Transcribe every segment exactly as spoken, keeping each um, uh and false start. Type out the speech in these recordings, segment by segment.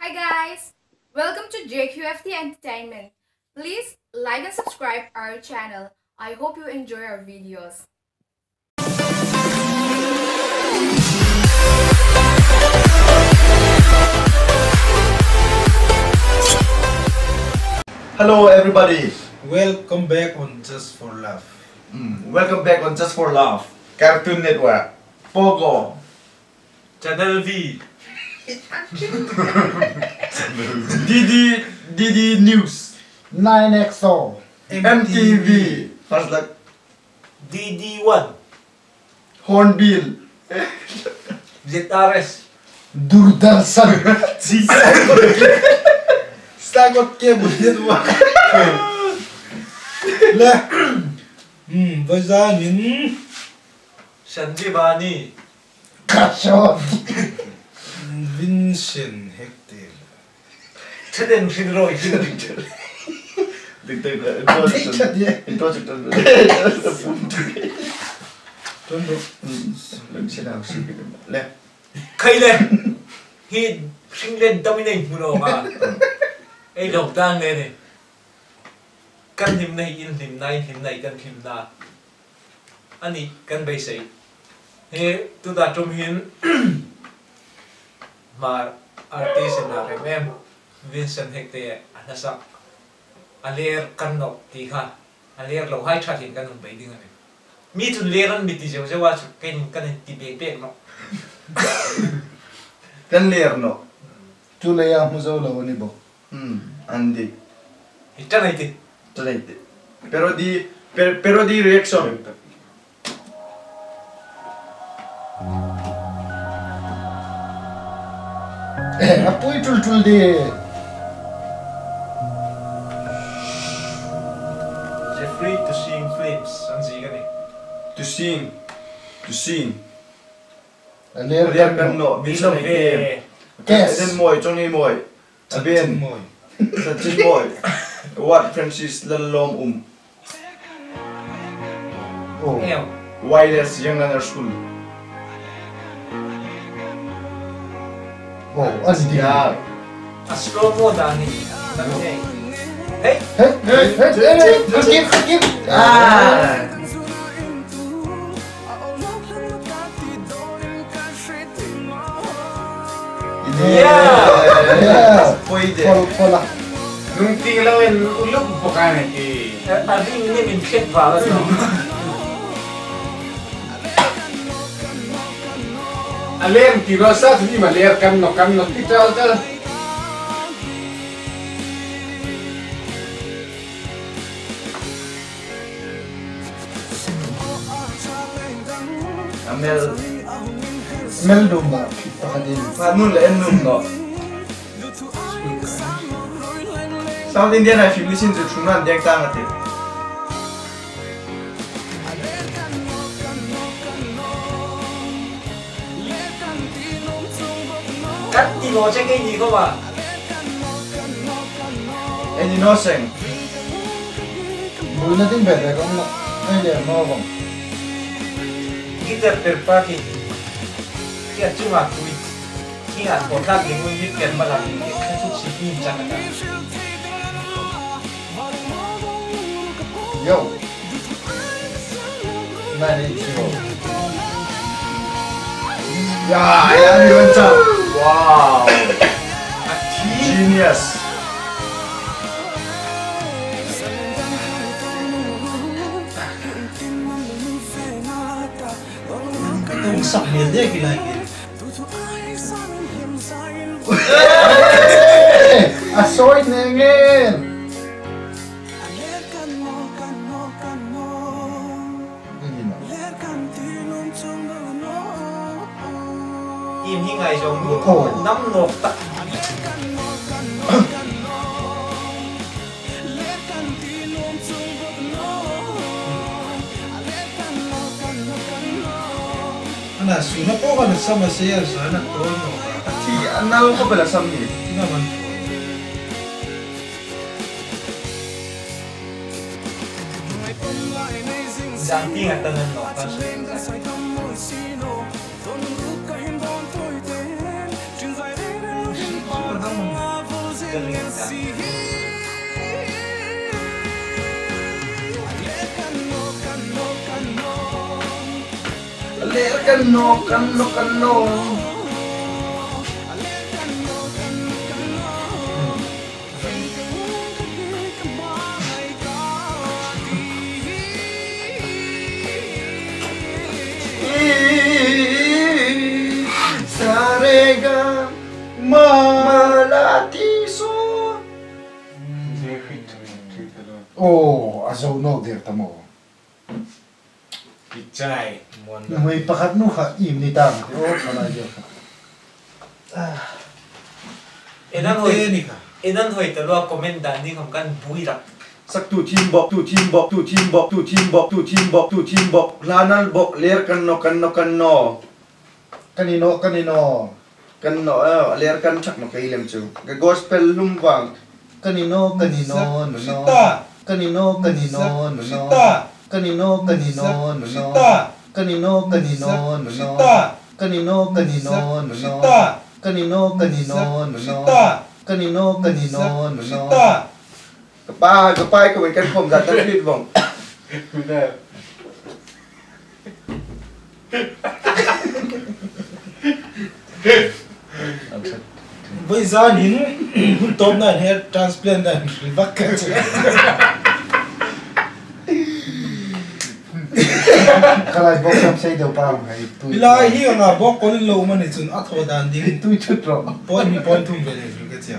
Hey guys, welcome to J Q F T Entertainment. Please like and subscribe our channel. I hope you enjoy our videos. Hello everybody. Welcome back on Just for Love. Mm, welcome back on Just for Love. Cartoon Network. Pogo. Channel V. D D, D D News. Nine X O. M T V. First luck. D D one. Hornbill. Z R S. Doordarshan. Sagot Cable Network. Le. Hmm, vawizanin. Sanjeevani. Kashot. Vincent Hector. Chaden Shinroi. Diktat, introduction. Diktat, yeah. Introduction. Tonto. Mm. Sit down, sit down. Le. Khai le. Hi hring le dam in ei hmu lo ma. Ei lo dan le ni. Kan hlimna hi in hlimna, in hlimna hi kan hlimna. A ni kan beisei. Hi tuta ṭum hin Hmar artist in a rem em, Vincent Hector a hla sak. A ler kan nawh ti kha. A ler lo hai ṭha hlin kan hung bei ding a nih. Mi chun ler an mi ti zeu zeu a chu kein kan ti bek bek nawh. Kan ler nawh. Chu leia hmu zo lo a ni bawk. Hmm, an di. Hi ṭan ei ti. Ṭan ei ti. Parody, par-, parody reaction. Eh, a pui tul tul di. Jeffrey Tusing Films, an ziek a nih. Tusing, Tusing. A ler kan nawh, Vincent Hector. Yes. Eden Moi, Johnny Moi. A ben. Sachin Moi. Sachin Moi. Award Francis Lalawmum. Oh. Em. Wireless Young Learner School. Oh, an di. Ya. A slow mo dan hi. Hey. Hey, hey, hey, hey, hey, skip, skip. Ah. Yeah. Yeah. Poi de. Pol, pola. Lungting lo in uluk bawk a nih. A, a ring ni min hriet val a nih. A ler ti ro sa tu ni ma ler kan nawh, kan nawh ti tal tal. A mel. Mel dum ba, pakhatin. Hma nun le en nun lo. South Indian a film ni sin chu thungna an deng tang a ti. Kan ti naw che keini khawma. Ei ni naw seng. Bulna ding ber ber kan la. Ei le naw vawng. Guitar per pa ki. Ki a chunga tui. Ki a thaw tlak ding un guitar ma la ki. Ka thuk si ki chang ka. Yo. Nine eight zero. Yeah, I am your job. Wow. Genius. Tung sak hmel de ki lai ki. A soi nengin. Im hi ngai zong. Oh. Nam nok tak. Ana suna po ka na sama se ya sana to no. Ti anal ko bela sam ni. Ina man. Zang ti ngata nan no. Ler kan nawk, kan nawk, kan nawk. Sa re ga ma la ti so. Oh, a zo naw der ta maw. Kichai. Nuhmei pakhat nu kha im ni tam ti o kha lai deu kha. Ah. Inan hoi, inan hoi ta lua comment dan ding khom kan bui rak. Sak tu thim bok, tu thim bok, tu thim bok, tu thim bok, tu thim bok, tu thim bok. Hla nal bok, ler kan nawk, kan nawk, kan nawk. Kan ni nawk, kan ni nawk. Kan nawk, eh, ler kan chak nawk kei lem chu. Ka gospel lum vang. Kan ni nawk, kan ni nawk, nawk, nawk. Kan ni nawk, kan ni nawk, nawk, nawk. Kan ni nawk, kan ni nawk, nawk, nawk. Kan ni nawk, kan ni nawk, nawk, nawk. Kan ni nawk, kan ni nawk, nawk, nawk. Kan ni nawk, kan ni nawk, nawk, nawk. Kan ni nawk, kan ni nawk, nawk, nawk. Ka pa, ka pa, ka wen kan khom zat ta fit vong. Vawisun hin hun tawpna hin hair transplant dan hril vak ka che. Ka lai bawk sam sei deu pa ngai tu. Lai hi anga bawk kol lo mani chun a thaw dan ding. Tu chut ro. Point ni point thum ve le hril ka che.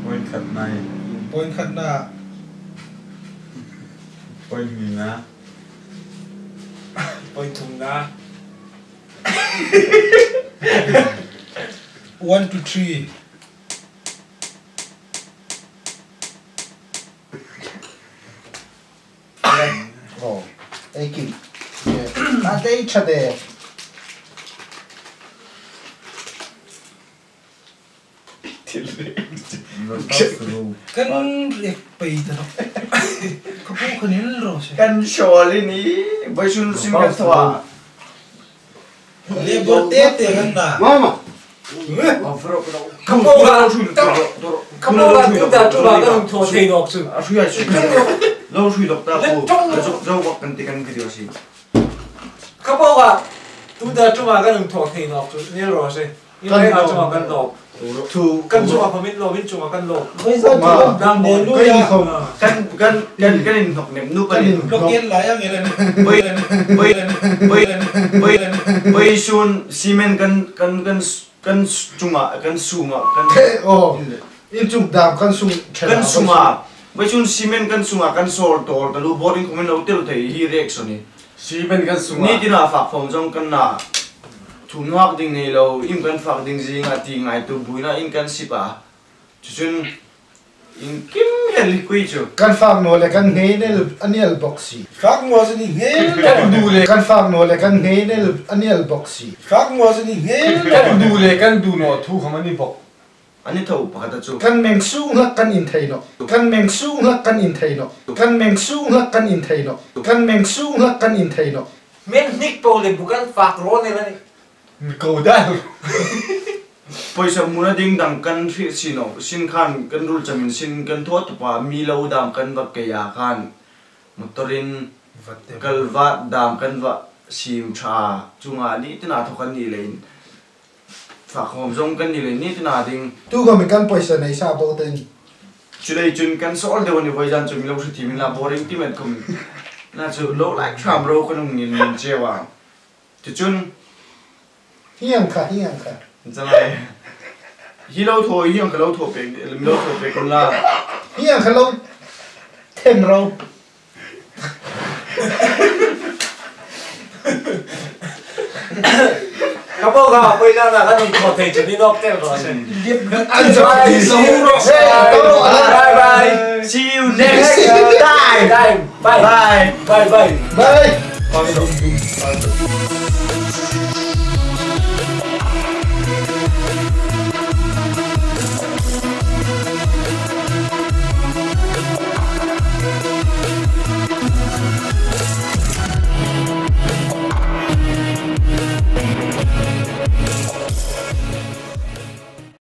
Point khatna. Point khatna. Point nina. Point thumna. One to three. Oh, aching. Yeah. Ate chade. Kan rek pei ta. Ka pu kan in ro se. Kan shawl ni, vawisun sin kan thaw a. Le bor te te kan na. Mama. Ka pu ka, ka pu ka tu ta tu ma kan thaw thei nawk chu. A sui a sui. Lo sui dok ta ko. Zo zo kan ti kan video si. Ka pu ka tu ta tu ma kan thaw thei nawk chu. Ni ro se. Kan lo. Kan lo. Thu. Kan chunga phamin lo, min chunga kan lo. Vawisun chu kan ne lu ya. Kan, kan, kan, kan inhnawk nem nu kan in. Lo ken la yang ele. Vawi, vawi, vawi, vawi, vawisun cement kan, kan, kan, kan chunga, kan sunga, kan. Oh. In chung dam kan sung. Kan sunga. Vawisun cement kan sunga, kan sawl tawl, kan lu boring comment lo tel thei hi reaction ni. Cement kan sunga. Ni tina fak khom zong kan na. Thum nawk ding nei lo, im kan fak ding zinga ti ngaituo buoina in kan sip a. Chu chun in kim hel hi kui chu. Kan fak naw le kan ngei nel a ni el bok si. Fak naw si ni ngei nel. Kan du le. Kan fak naw le kan ngei nel a ni el bok si. Fak naw si ni ngei nel. Kan du le kan du naw thu khom a ni bok. A ni tho pakhat a chu. Kan meng sung hlak kan in thei nawh. Kan meng sung hlak kan in thei nawh. Kan meng sung hlak kan in thei nawh. Kan meng sung hlak kan in thei nawh. Meng hnik po le bu kan fak ro ne la ni. Ko dan. Pawisa muna ding dang kan hriet si naw. Sin khan kan rul chamin sin kan thaw tupa mi lo dam kan va kei a khan. Motorin kalvat dam kan va sim ṭha. Chunga ni tina thaw kan ni leiin. Fak khom zong kan ni le ni tina ding. Tu khom kan pawisa nei sa bo ten. Chu lei chun kan sawl deu a ni vawi zan chu mi lo hre thiem inla boring ti met khom. Na chu lo like tham ro kan hung ngil ngil cheu a. Chu chun. Hieng kha, hieng kha. Zalai. Hi lo thaw, hieng kha lo thaw pek, mi lo thaw pek kan la. Hieng kha lo them ro. Ka bo ka, poi la na ka nung thaw thei chu ni nawk tel ro se. An zo, an zo ro se. Bye bye. See you next time. Time. Bye. Bye. Bye bye. Bye. Bye.